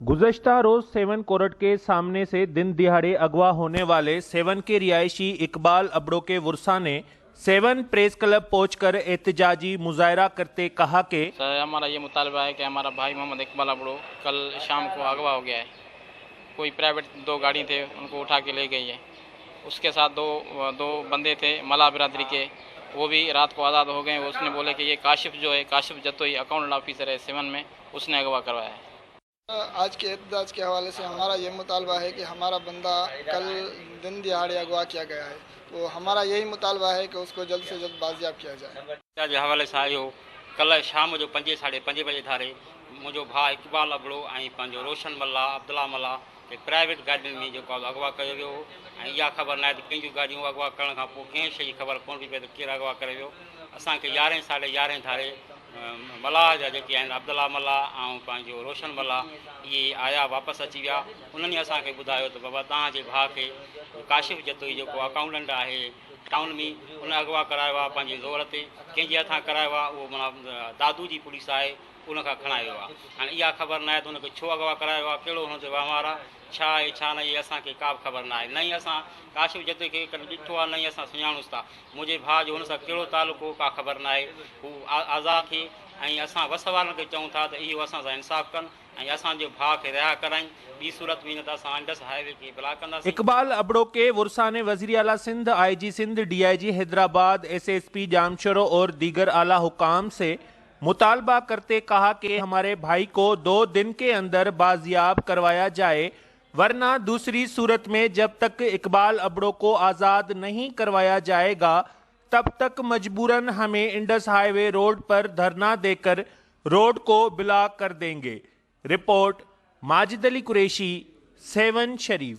गुज़श्ता रोज seven court के सामने से दिन दिहाड़े अगवा होने वाले सेवन के रिहायशी इकबाल अब्रो के वुरसा ने सेवन प्रेस क्लब पहुंचकर एहतजाजी मुजाहरा करते कहा कि सर, हमारा ये मुतालबा है कि हमारा भाई मोहम्मद इकबाल अब्रो कल शाम को अगवा हो गया है। कोई प्राइवेट दो गाड़ी थे, उनको उठा के ले गई है। उसके साथ दो दो बंदे थे मल्लाह बिरादरी के, वो भी रात को आज़ाद हो गए। उसने बोले कि ये काशिफ जो है, काशिफ जतोई अकाउंट ऑफिसर है सेवन में, उसने अगवा करवाया है। आज के एहतजाज के हवाले से हमारा ये मुतालबा है कि हमारा बंदा कल दिन दिहाड़े अगवा किया गया है, तो हमारा यही मुतालबा है कि उसको जल्द से जल्द बाजियाब किया जाए। जे हवाले सां इहो कल्ह शाम जो पंजे साढे पंजे बजे धारे मुंहिंजो भाउ इक़बाल अबड़ो ऐं पंहिंजो रोशन मल्लाह, अब्दुल्ला मल्लाह खे प्राइवेट गाॾियुनि में जेको आहे अगवा कयो वियो हो ऐं इहा ख़बर न आहे त कंहिंजूं गाॾियूं अगवा करण खां पोइ कंहिं शइ जी ख़बर कोन पई पए त केरु अगवा करे वियो। असांखे यारहें साढे यारहें धारे मल्लाह जा जेके आहिनि, अब्दुल्ला मल्लाह ऐं पंहिंजो रोशन मल्लाह, इहे आया, वापसि अची विया। उन्हनि असांखे ॿुधायो त बाबा, तव्हांजे भाउ खे काशिफ़ जतोई, जेको अकाउंटेंट आहे टाउन में, उन अगवा करायो आहे पंहिंजे ज़ोर ते। कंहिंजे हथां करायो आहे, उहो माना दादू जी पुलिस आहे, उन खां खणायो आहे। हाणे इहा ख़बर न आहे त हुनखे छो अगवा करायो आहे, कहिड़ो हुन ते वहिंवार आहे, छा आहे, छा न, इहे असांखे का बि ख़बर न आहे। न ई असां काशिफ़ जतोई खे कॾहिं ॾिठो आहे, न ई असां सुञाणूंसि था। मुंहिंजे भाउ जो हुन सां कहिड़ो तालुको हो, का ख़बर न आहे। हू आज़ाद थिए ऐं असां वस वारनि खे चऊं था त इहो असां सां इंसाफ़ कनि ऐं असांजे भाउ खे रिहा कराइनि। ॿी सूरत में न त असां इंडस हाईवे खे ब्लॉक कंदासीं। इकबाल अबड़ो के वुरसा ने वजीर आला Sindh, IG Sindh, DIG Hyderabad, SSP Jamshoro और दीगर आला हुकाम से मुतालबा करते कहा कि हमारे भाई को 2 दिन के अंदर बाजियाब करवाया जाए, वरना दूसरी सूरत में जब तक इकबाल अबड़ो को आज़ाद नहीं करवाया जाएगा, तब तक मजबूरन हमें इंडस हाईवे रोड पर धरना देकर रोड को ब्लॉक कर देंगे। रिपोर्ट, माजिद अली कुरैशी, सेवन शरीफ।